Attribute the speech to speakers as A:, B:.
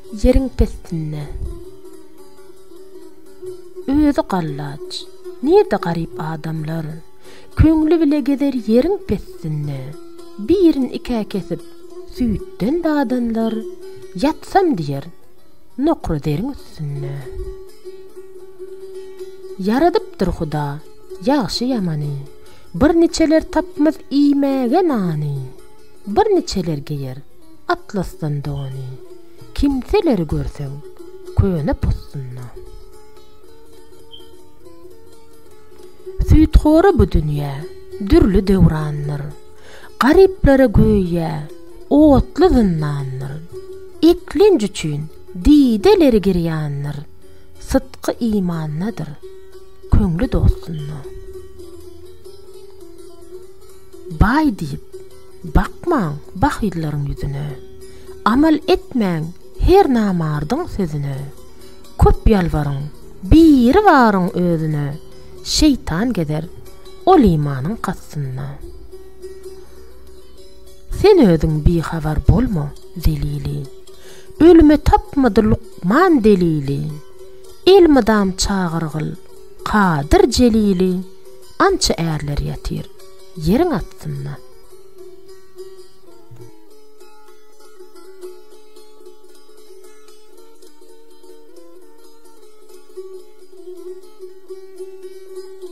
A: Ýeriň pestinde. Özi gallaç. Nirde garyp adamlar? Köňli bile gezer ýeriň pestinde. Birin ikä kesip, süýtden dadanlar, Ýatsam diýer, nokra zeriň üstünde. Ýaradypdyr Huda ýagşy-ýamany, Bir niçeler tapmaz iýmäge nany. Bir niçeler geýer atlasdan dony, Kimseleri görseň köne possunna. Süýthora bu dünýä, dürli döwrandyr, Garyplara göýä otly zyndandyr. Eklenç üçin dideleri girýandyr, Sytky imandadyr, köňli dostunda. Baý diýip, bakmaň bahyllaryň ýüzüne, Amal etmäň her namardyň sözüne. Köp ýalbaryň Biri baryň özüne, Şeýtan gezer ol imanyň kastynda. Sen özüň bihabar bolma, zelili, Ölüme tapmady lukman delili. Elmydam çagyrgyl Kadyr Jelili, Ança ärler ýatyr ýeriň astynda.